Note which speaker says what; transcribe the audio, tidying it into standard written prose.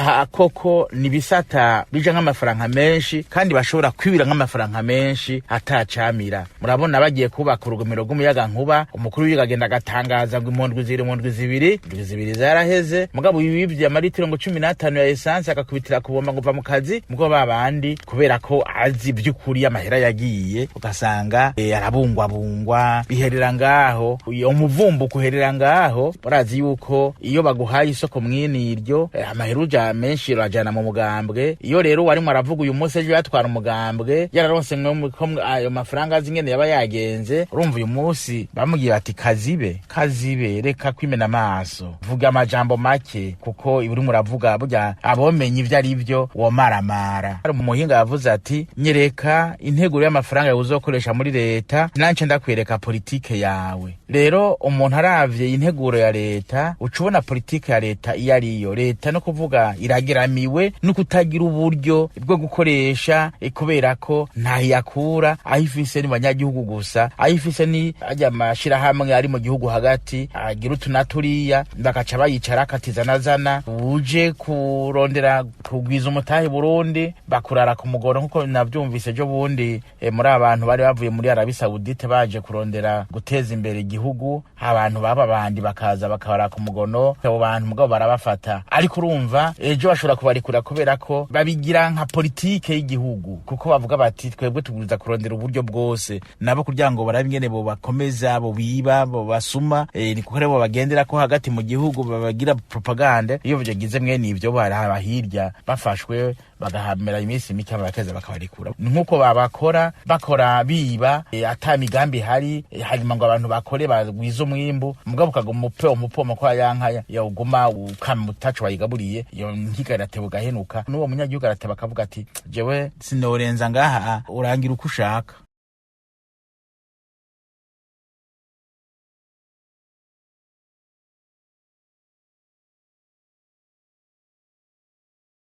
Speaker 1: Aha koko ni bisata bija nk'amafaranga menshi kandi bashobora kwibira nk'amafaranga menshi atacamira. Murabona bagiye kubaka urugomero rw'umuyaga nkuba, umukuru w'igihugu agenda agatangaza ngo mu ndwi zibiri, mu ndwi zibiri, indwi zibiri zaraheze, mugabo wibye amaritiro ngo 15 ya essence, akakubitira kubomba ngo va mu kazi. Mugo babandi, kubera ko azi by'ukuri amahera yagiye, ugasanga arabungwabungwa, biherera ngaho, uyo muvumbuko uherera ngaho. Barazi yuko iyo baguhaye isoko mwini iryo, amahera uja menshi urajana mu mugambwe. Iyo rero warimwo aravuga uyu munsi, ejo yatwara umugambwe, yararonse ko ayo mafaranga azi ingene yaba yagenze. Urumva uyu munsi bamubwiye bati: "Kazibe, kazibe, reka kwimena amaso, vuga amajambo make, kuko urimo uravuga burya abomenye ivyo ari vyo womaramara." Hari umuhinga yavuze ati: "Nyereka integuro y'amafaranga uzokoresha muri leta, nanje ndakwereka politike yawe." Rero umuntu aravye integuro ya leta, uca ubona politike ya leta iyo ariyo. Leta no kuvuga irageramiwe no kutagira uburyo bwo gukoresha, kubera ko ntayakura. Aho ifise ni banyagihugu gusa, aho ifise ni ajya amashirahamwe ari mu gihugu hagati agira utu na turiya, bakaca bayicara akatizanazana. Uje kurondera kugwiza umutahe Burundi, bakurara ku mugoro, nkuko navyumvise ejo bundi, muri abantu bari bavuye muri Arabie Saoudite baje kurondera guteza imbere igihugu, abantu baba bandi bakaza bakabara ku mugono abo bantu, mugabo barabafata. Ariko urumva ejo bashobora kubarekura, kubera ko babigira nka politike y'igihugu, kuko bavuga bati: "Twebwe tuguriza kurondera uburyo bwose nabo kugira ngo barabe ingene bo bakomeza bo biba bo basuma." Ni kuko rero bagendera ko hagati mu gihugu babagira propagande. Iyo byagize mwene ivyo, baraba hirya bafashwe, bagahamera iminsi mike, bakeza bakabarekura. Nkuko babakora bakora biba, ata migambi ihari, hanyuma ngo abantu bakore bagwize umwimbu, mugabo ukaguma upe umupoma ko yanka yawuguma ukama utaco bayigaburiye, iyo nkiga irateba ugahenuka. N'uwo munyagihugu arateba akavuga ati: "Jewe sinorenza ngaha, urangira uko ushaka."